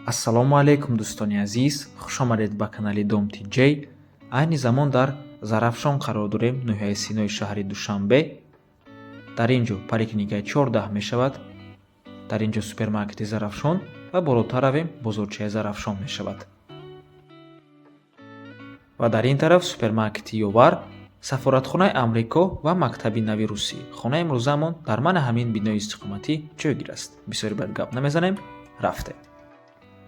Ассалому алайкум, дӯстони азиз, хушомадед ба канали Дом Тиҷей. Айни замон дар Зарафшон қарор дорем, ноҳияи Синои шаҳри Душанбе. Дар ин ҷо поликлиникаи 14 мешавад, дар ин ҷо супермаркети Зарафшон ва болотар равем, бозорчаи Зарафшон мешавад. Ва дар ин тараф супермаркети Ёвар, сафоратхонаи Амрико ва мактаби нави русӣ. Хонаи имрӯзаамон дар мана ҳамин бинои истиқоматӣ ҷойгир аст. Бисёри бад гап намезанем, рафтем.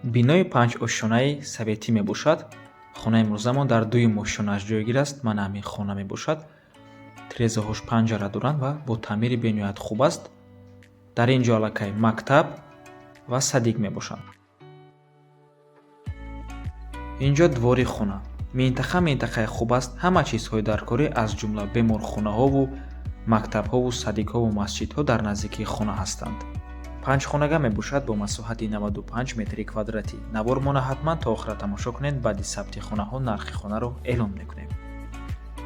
Бинои панҷошёнаи советӣ мебошад. Хонаи имрӯзамон дар дуюм ошёнааш ҷойгир аст. Мана ҳамин хона мебошад. Тирезаҳош панҷара доранд ва бо таъмири бениҳоят хуб аст. Дар ин ҷо аллакай мактаб ва садик мебошанд. Ин ҷо двори хона. Минтақа минтақаи хуб аст. Ҳама чизҳои даркорӣ, аз ҷумла беморхонаҳову мактабҳову садикҳову масҷидҳо дар наздикии хона ҳастанд. Панҷхонага мебошад бо масоҳати 95 метри квадратӣ. Навормона ҳатман то охира тамошо кунед, баъди сабти хонаҳо нархи хонаро эълон мекунем.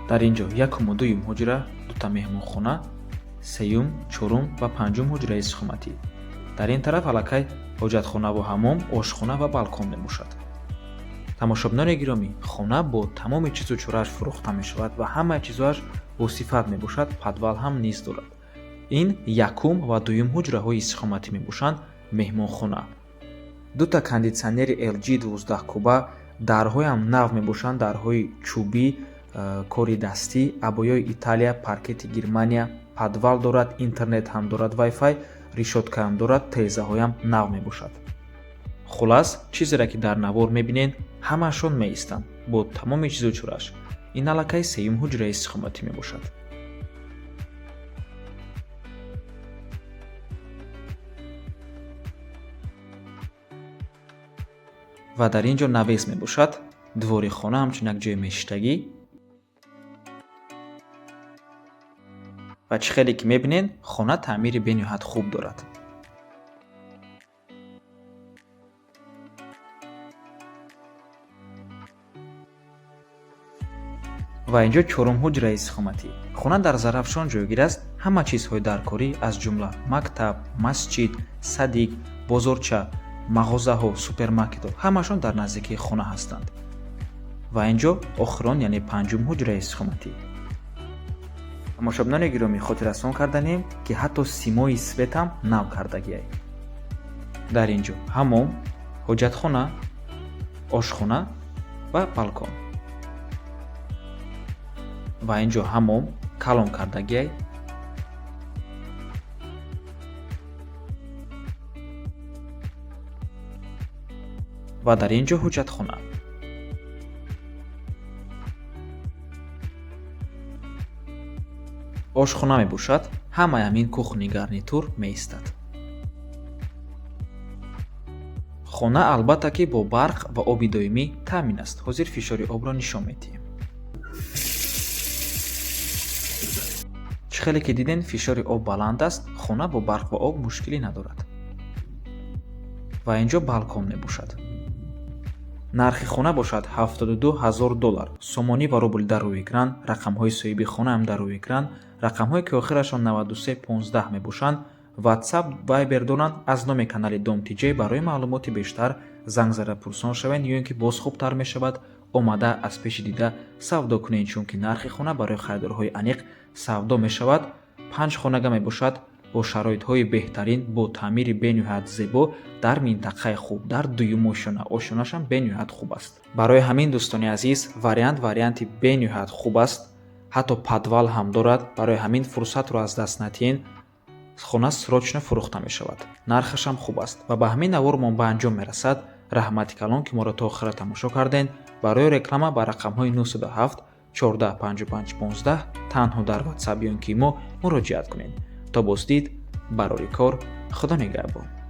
Дар ин ҷо якуму дуюм ҳуҷра, дута меҳмонхона, сеюм, чорум ва панҷум ҳуҷраи истиқоматӣ. Дар ин тараф аллакай ҳоҷатхонаву ҳаммом, ошхона ва балкон мебошад. Тамошобинони гиромӣ, хона бо тамоми чизу чорааш фурӯхта мешавад ва ҳамаи чизоаш бо сифат мебошад, подвал ҳам низ дорад. Ин якум ва дуюм ҳуҷраҳои истиқоматӣ мебошанд, меҳмонхона. Дута кондитсионери LG 12 куба, дарҳоям нав мебошанд, дарҳои чӯбӣ, кори дастӣ, обоёи Италия, паркети Германия, подвал дорад, интернет ҳам дорад, Wi-Fi, решёткаам дорад, тирезаҳоям нав мебошад. Хулас, чизере ки дар навор мебинед, ҳамаашон меистанд бо тамоми чизу чорааш. Ин аллакай сеюм ҳуҷраи истиқоматӣ мебошад. Ва дар ин ҷо навес мебошад, двори хона ҳамчун як ҷои мешиштагӣ. Ва чӣ хеле ки мебинед, хона таъмири бениҳоят хуб дорад. Ва ин ҷо чорум ҳуҷраи истиқоматӣ. Хона дар Зарафшон ҷойгир аст. Ҳама чизҳои даркорӣ, аз ҷумла мактаб, масҷид, садик, бозорча, мағозаҳо, супермаркетҳо ҳамашон дар наздикии хона ҳастанд. Ва ин ҷо охирон, яъне панҷум ҳуҷраи истиқоматӣ. Тамошобинони гиромӣ, хотиррасон карданем, ки ҳатто симои светам нав кардагиай. Дар ин ҷо ҳаммом, ҳоҷатхона, ошхона ва балкон. Ва ин ҷо ҳаммом калон кардагиай. Ва дар ин ҷо ҳуҷҷатхона. Ошхона мебошад, ҳамаи ҳамин кухни гарнитур меистад. Хона албатта ки бо барқ ва оби доимӣ таъмин аст. Ҳозир фишори обро нишон медиҳем. Чӣ хеле ки дидем, фишори об баланд аст, хона бо барқ ва об мушкилӣ надорад. Ва ин ҷо балкон мебошад. Нархи хона бошад 72 000 доллар. Сомонӣ ва рубл дар рӯи экран, рақамҳои соҳиби хонаам дар рӯи экран, рақамҳое ки охирашон 93 15 мебошанд, WhatsApp, Viber доранд. Аз номи канали Дом Тиҷей барои маълумоти бештар занг зада пурсон шавед, ё ин ки боз хубтар мешавад омада аз пеши дида савдо кунед, чунки нархи хона барои харидорҳои аниқ савдо мешавад. Панҷ хонага мебошад бо шароитҳои беҳтарин, бо таъмири бениҳоят зебо, дар минтақаи хуб, дар дуюм ошёна. Ошёнашам бениҳоят хуб аст. Барои ҳамин, дӯстони азиз, вариант варианти бениҳоят хуб аст, ҳатто подвал ҳам дорад. Барои ҳамин фурсатро аз даст надиҳед, хона срочно фурӯхта мешавад. Нархашам хуб аст. Ва ба ҳамин навормон ба анҷом мерасад. Раҳмати калон, ки моро то охира тамошо кардед. Барои реклама ба рақамҳои 907 14 55 15 танҳо дар WhatsApp ё ин ки мо муроҷиат кунед. То боздид, барори кор, Худо нигаҳбон.